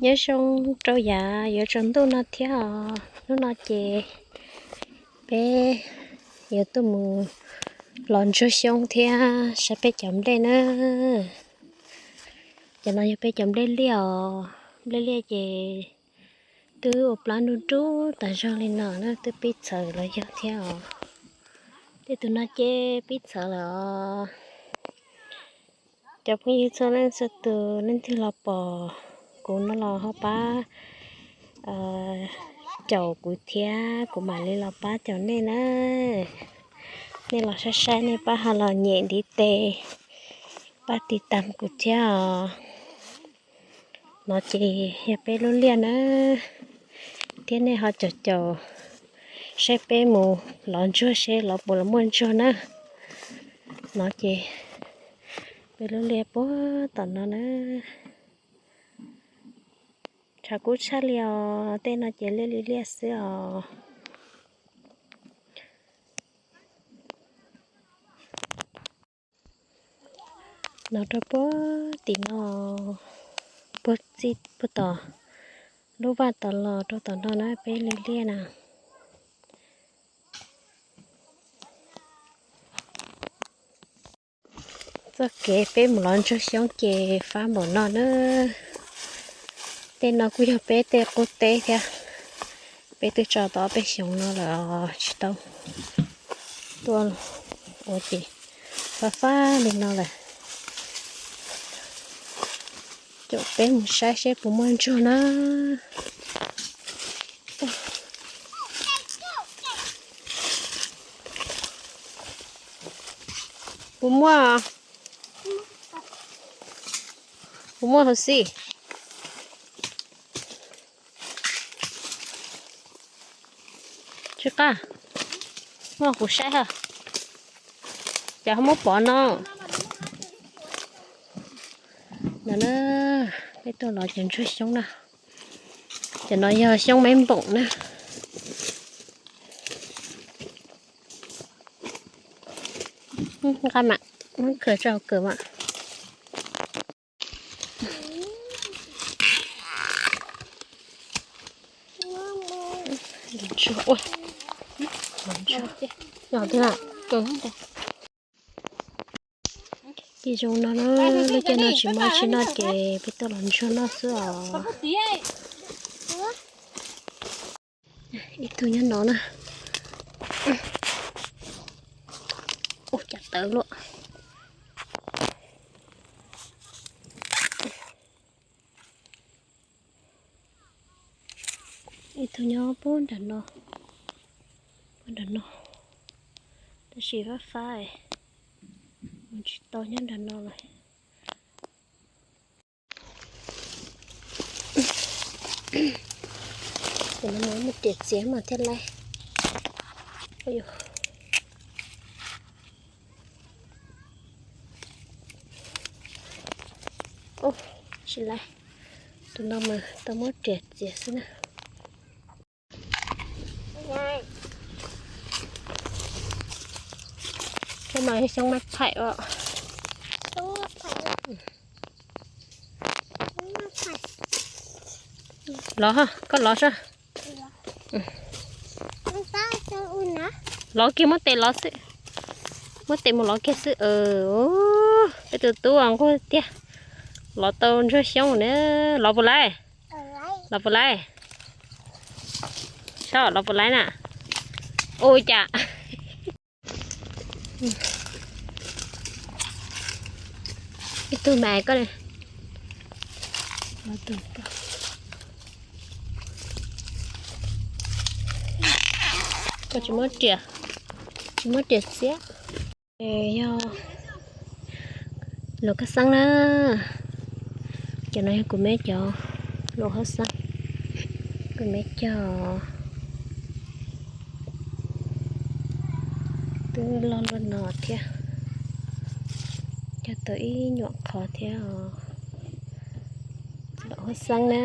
Nyob zoo rau yav yuav tsaus ntuj no thiab os. Hnub no ces peb yuav tuaj mus los ntsuag xyoob thiab saib peb cov nplej na. Cov no yog peb cov nplej liaj os. Nplej liaj ces twb ua plab nruj nruj tas zog li no na, twb pib txhawv los yog thiab os. Tej tus no ces pib txhawv lawm os. Cov phooj ywg txhua leej txhua tus, leej twg los pom kuv no los ho pab caum kuv thiab, kuv mam li los pab caum nej na. Nej los saib saib nej pab ho los nyem ntiv tes, pab tiv tam kuv thiab os. No ces yog peb lub liaj na, thiab nej ho caum caum saib peb mus lov ntsuag seb lov puas los muaj ntsuag na. No ces peb lub liaj puag tom no na. Tshav kub tshaj li os, tej no ces liaj li liaj xwb os. No rau puag tim no, puag txij puag tom lub vaj tom los rau tom no na peb li liaj na. Txoj kev peb mus lov ntsuag xyoob ces fab npaum no na. Tej no kuj yog peb tej qub teb thiab. Peb twb tso tau ob peb xyoos no lawm tsis tau tuaj ua ces fab fab li no lawm. Caum peb mus saib seb puas muaj ntsuag na. Puas muaj? Puas muaj hauv xij? Tsis qab, muaj kuv saib ha. Cas ho muab pov no. No na, peb tuaj lov cov ntsuag xyoob na. Cov no yog xyoob meb npoom na. Nqa mam muab khaws tso hauv kawm mas. Ces zoo no na, lub caij no tsis muaj tsis noj ces peb tuaj los ntsuag noj xwb os. Ib tug nyob no na. Ua cas tawv luaj. Ib tug nyob puag nram no, puag nram no, tab sis fab fab, mus tsis tau nyob nram no lawm. Ces no mus riam txiav mas thiaj laib. Ub, tsis laib. Tus no mas tau muab riam txiav xwb na. Tej no yog xyoob maj phaim os. Lov, koj lov sab. Lov kiag, muab tes lov xwb. Muab tes mus lov kiag xwb. Peb tus tub nquag tiag. Lov tau ntsuag xyoob na. Lov puas laib? Lov puas laib? Saib lov puas laib na. Ua cas ib tug mas koj, koj tsis muab riam, tsis muab riam txiav. Yog luam kaj xeeb na. Cov no yog kuv me cov luam hauj xeeb, kuv me cog twb loj luaj no thiab, cog tau ib nyuam qhov thiab os. Luam hauj xeeb na.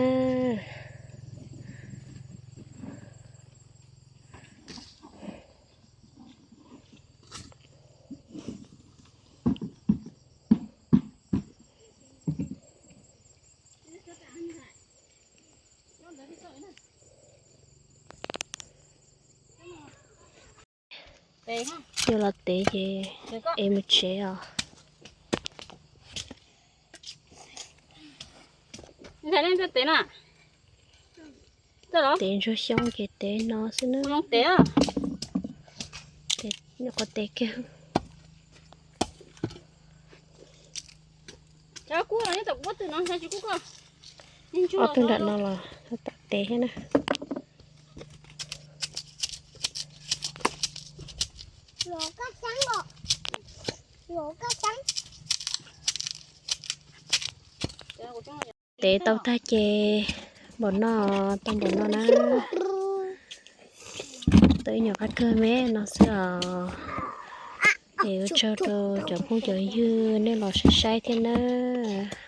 Yuav los tev ces es mus tsev os. Tev ntsuag xyoob ces tev no xwb na. Nyuam qhuav tev kiag. Ob tug nram no los tam tev thiab na. Tev tau tag ces npaum no, tau npaum no na. Tau ib nyuag qab kawg me no xwb os. Es ua tsaug rau cov phooj cov ywg nej los saib saib thiab nawb.